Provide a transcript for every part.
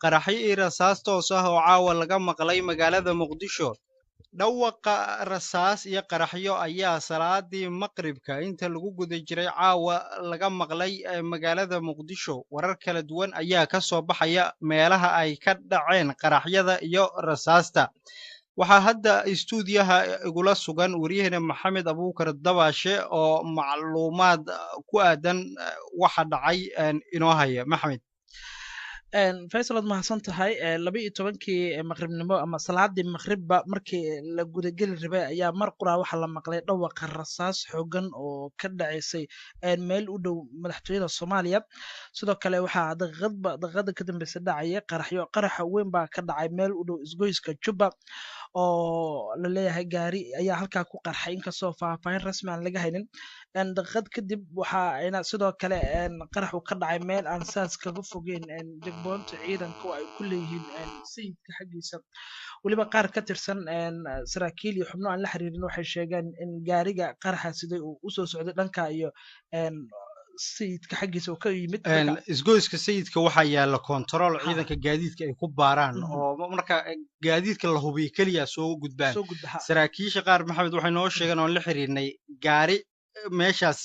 Qaraxyo iyo rasaas toos ah oo caawa laga maqlay magaalada Muqdisho. Dhawaqa rasaas iyo qaraxyo ayaa salaadii maqribka inta lagu guda jiray caawa laga maqlay magaalada Muqdisho. Warar kala duwan ayaa ka soo baxaya meelaha ay ka dhaceen qaraxyada iyo rasaasta. Waxaa hadda istuudiyaha igula sugan waryaheena Maxamed Abuukar Dabaashe oo macluumaad ku aadan waxa dhacay inoo haya. Maxamed. Faysal, waad mahadsan tahay. 12-kii maqribnimo ama salaadii maqribba markii la gudageli rabay ayaa mar quraa waxaa la maqlay dhawaqa rasaas xoogan oo ka dhacaysay meel u dhow madaxtooyada Soomaaliya. Sidoo kale waxaa daqiiqadba daqiiqada ka dambeysa dhacaya qaraxyo. Qaraxa weyn baa ka dhacay meel u dhow isgoyska Jubba oo la leeyahay gaari ayaa halkaa ku qarxay, inkastoo faahfaahin rasmi aan laga haynin. Daqiiqad kadib waxa ayna sidoo kale qaraxu ka dhacay meel aan saas kaga fogeyn jagboonta ciidanka oo ay ku leeyihiin Sayidka xaggiisa. Weliba qaar ka tirsan saraakiil iyo xubno aan la xiriirin waxay sheegeen in gaariga qaraxa siday uu usoo socday dhanka iyo Sayidka xaggiisa uu ka yimid. Isgoyska Sayidka waxaa yaala kontarool ciidanka gaadiidka ay ku baaraan oo marka gaadiidka la hubiyo keliya soo gudbaan. Soo gudba, ha. Saraakiisha qaar, Maxamed, waxay noo sheegeen oon la xiriirnay gaari meeshaas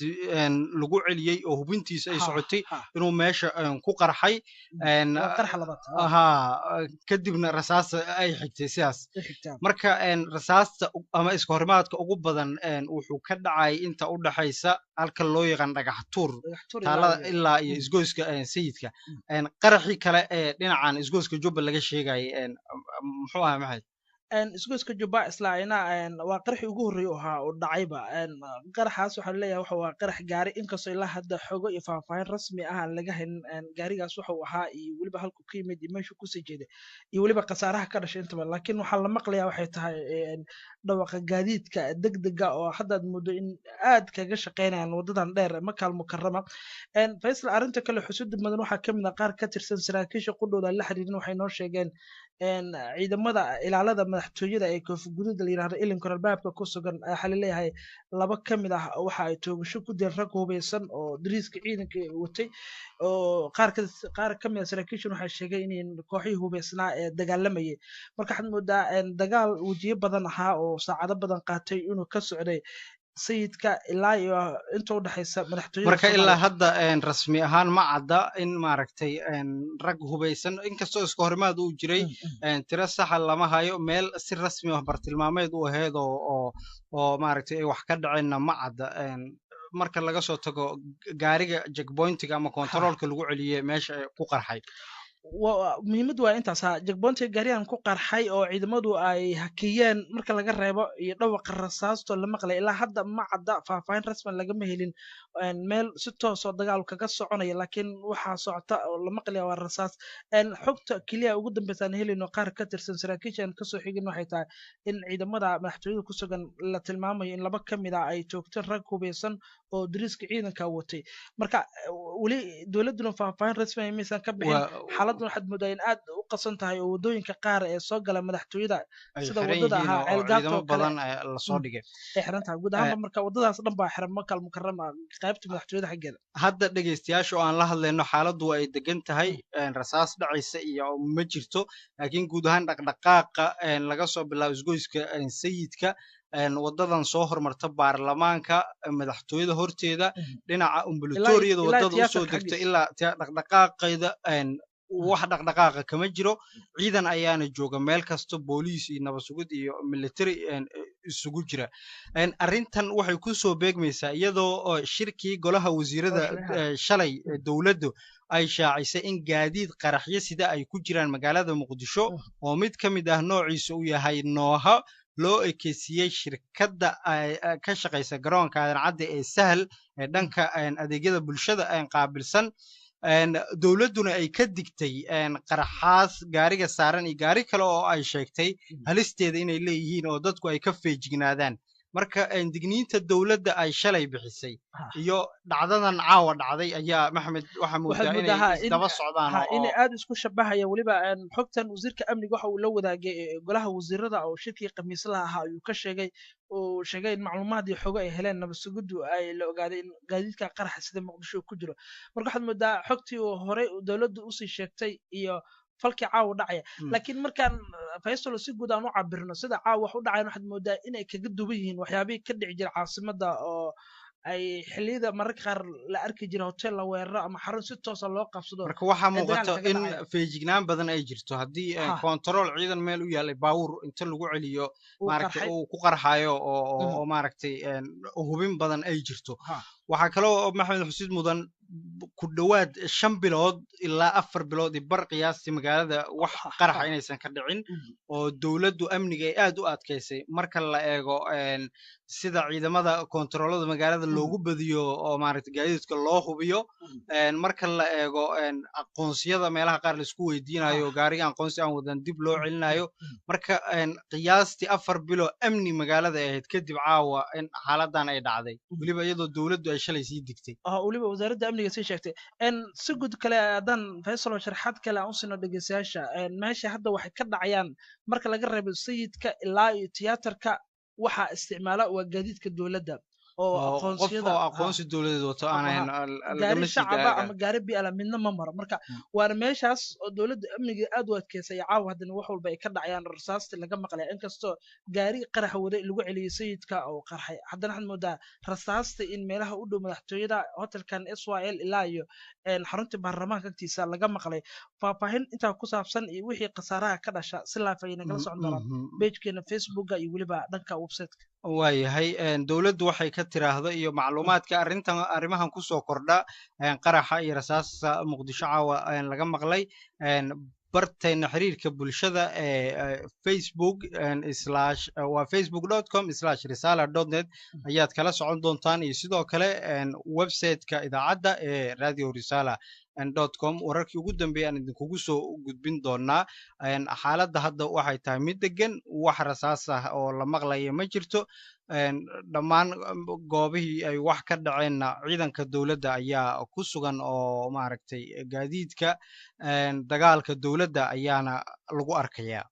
lagu celiyey oo hubintiisa ay socotay inuu meesha ku qarxay. Waa qaraxa labaad ha, kadibna rasaasta ay xigtay sidaas. Ay xigtaan. Marka rasaasta ama iska horimaadka ugu badan wuxuu ka dhacay inta u dhaxaysa halka loo yaqaan Dhagax Tuur Dhagax Tuur ilaa taalada iyo ilaa iyo isgoyska Sayidka. Qaraxii kale ee dhinacan isgoyska Jubba laga sheegayay muxuu ahaa, Maxamed? Isgoyska Jubba isla ayna waa qaraxii ugu horreeyay oo ahaa oo dhacayba. Qaraxaas waxaa laleeyahay waxa waa qarax gaari, inkastoo ilaa hadda xogo iyo faahfaahin rasmi ah aan laga haynin gaarigaas waxa uu ahaa iyo weliba halku ka yimid iyo meeshuu kusii jeeday iyo weliba khasaaraha ka dhashay intaba. Laakiin waxaa la maqlayaa waxay tahay dhawaqa gaadiidka degdega oo hadda aad moodo in aad kaga shaqeynayaan wadadan dheer Maka Almukarama. Faysal, arrinta kale xusida mudan waxaa kamid ah qaar ka tirsan saraakiisha qudhooda aan la xiriirin waxay noo sheegeen ciidamada ilaalada madaxtooyada ee koofi gududa la yiraahdo ilinka albaabka ku sugan waxaa laleeyahay laba ka mid ah waxa ay toogasho ku dileen rag hubeysan oo dariiska ciidanka watay, oo qaar ka mid ah saraakiishan waxay sheegeen inay kooxihii hubeysnaa ee dagaalamayay. Marka waxaad moodaa dagaal wejiyo badan ahaa oo saacado badan qaatay inuu ka socday Sayidka ilaa iyo inta u dhexaysa madaxtooyada Marka ilaa Soomaaliya. hadda rasmi ahaan ma cadda in maaragtay rag hubaysan, inkastoo iska horimaad uu jiray, tiro saxa lama hayo. Meel si rasmi ah bartilmaameed u ahayd oo maaragtay ay wax ka dhaceenna ma cadda, marka laga soo tago gaariga checkpointiga ama kontaroolka lagu celiyey meesha ay ku qarxay. Muhiimaddu waa intaas, ha, jagboontiga gaarigan ku qarxay oo ciidamadu ay hakiyeen marka laga reebo iyo dhawaqa rasaasto la maqlay, ilaa hadda ma cadda, faahfaahin rasmi lagama helin meel si toos oo dagaal kaga soconaya. Laakiin waxaa socota oo la maqlaya waa rasaas. Xogta keliya ugu dambeysa aan helayno qaar ka tirsan saraakiisha aan kasoo xigin waxay tahay in ciidamada madaxtooyada ku sugan la tilmaamayo in laba ka mid ah ay toogteen rag hubeysan oo dariiska ciidanka watay. Marka weli dowladduna faahfaahin rasmi ah maysan ka bixin. Xaaladdan waxaad moodaa in aad u qasan tahay oo waddooyinka qaar ee soo gala madaxtooyada ay sida xiran waddada yihiin ahaa oo Ceelgaabta ciidamo oo kale badan lasoo dhigay ay xiran tahay guud ahaanba. Marka waddadaas dhan baa xiran Maka Almukarama qaybta madaxtooyada xaggeeda. Hadda dhegeystayaasha oo aan la hadlayno xaaladdu waa ay degan tahay, rasaas dhacaysa iyo ma jirto, laakiin guud ahaan dhaqdhaqaaqa laga soo bilaabo isgoyska Sayidka, wadadan soo hormarta baarlamaanka, madaxtooyada horteeda, dhinaca umbulatoriyada ilaa wadada usoo tiyaatarka degta xaggiisa. Ilaa dhaqdhaqaaqeeda wax dhaqdhaqaaqa kama jiro. Ciidan ayaana jooga meel kasta, booliis iyo nabad sugid iyo military isugu jira. Arrintan waxay ku soo beegmaysaa iyadoo oo shirkii golaha wasiirada oo shalay, ha. Shalay dowladdu ay shaacisay in gaadiid qaraxyo sida ay ku jiraan magaalada Muqdisho oo mid ka mid ah noociisa uu yahay Nooha loo ekeysiiyey shirkadda ay ka shaqaysa garoonka Aadan Cadde ee Sahal ee dhanka adeegyada bulshada qaabilsan. Dowladduna ay ka digtay qaraxaas gaariga saaran iyo gaari kale oo ay sheegtay halisteeda inay leeyihiin oo dadku ay ka feejignaadaan. Marka digniinta dowladda ay shalay bixisay iyo dhacdadan caawa dhacday ayaa, Maxamed, waxaa waxaad moodaa moodaa inay ha in isdaba socdaan ha oo inay aad isku shabahaya. Weliba xogtan wasiirka amniga waxa uu la wadaagay golaha wasiirada oo shirkii khamiislaha ahaa ayuu ka sheegay, uu sheegay in macluumaad iyo xogo ay heleen nabad sugiddu ay la ogaaday in gaadiidka qaraxa sida Muqdisho ku jiro. Marka waxaad moodaa xogtii uu horey dowladdu usii sheegtay iyo Falkii caawa dhacaya, laakiin markaan, Faysal, si guud aan u cabirno sida caawa wax u dhacayan, waxaad moodaa inay kaga duwan yihiin waxyaabihii ka dhici jira caasimadda, oo ay xilliyada mararka qaar la arki jira hotel la weeraro ama xarun si toosa loo qabsado. Marka waxaa muuqato in feejignaan badan ay jirto haddii kontarool ciidan meel u yaalay baawur inta lagu celiyo, maaragtay, uu ku qarxayo oo maaragtay hubin badan ay jirto. Waxaa kaloo, Maxamed, xusid mudan ku dhowaad 5 bilood ilaa 4 bilood iyo bar qiyaastii magaalada wax qaraxa inaysan ka dhicin, oo dowladdu amniga ay aad u adkaysay marka la eego sida ciidamada kontaroolada magaalada loogu badiyo oo maaragtay gaadiidka loo hubiyo, marka la eego aqoonsiyada meelaha qaar laisku weydiinayo, gaariga aqoonsi aan wadan dib loo celinayo. Marka qiyaastii 4 bilo amni magaalada ay ahayd kadib caawa in xaaladan ay dhacday, weliba iyadoo dowladdu ay shalay sii digtay. Weliba wasaaradda amniga sii sheegtay. Si guud kale haddaan, Faysal, sharxaad kale aan usino dhegeystayaasha, meesha hadda waxay ka dhacayaan, marka laga reebo Sayidka ilaa iyo tiyaatarka, waxaa isticmaala waa gaadiidka dowladda oo aqoonsiyada oo aqoonsi dowladeed wato aan ahayn gaari shacaba ama gaari biala midna ma maro. Marka waana meeshaas oo dowladda amniga aad u adkeysay. Caawa haddana wax walba ay ka dhacayaan, rasaasti laga maqlaya, inkastoo gaari qaraxa waday lagu celiyey Sayidka oo qarxay, haddana waxaad moodaa rasaasta in meelaha u dhow madaxtooyada, hotelkan SYL ilaa iyo xaruntii baarlamaanka agtiisa laga maqlay. Faahfaahin intaa ku saabsan iyo wixii khasaaraha ka dhasha si laaf ay nagala socon doonaan page-keena Facebooka iyo weliba dhanka website-ka. Waayahay, dowladdu waxay ka tiraahdo iyo macluumaadka arrintan arrimahan kusoo kordha, qaraxa iyo rasaasta Muqdisho caawa laga maqlay, barteena xiriirka bulshada ee Facebook slash waa facebook.com/risaala.net ayaad kala socon doontaan, iyo sidoo kale website-ka idaacadda ee radiorisala.com. Wararkii ugu dambeeyay aan idinkugu soo gudbin doonaa. Xaaladda hadda waxay tahay mid degan, wax rasaas ah oo la maqlaya ma jirto. Dhammaan goobihii ay wax ka dhaceenna ciidanka dowladda ayaa ku sugan, oo maaragtay gaadiidka dagaalka dowladda ayaana lagu arkayaa.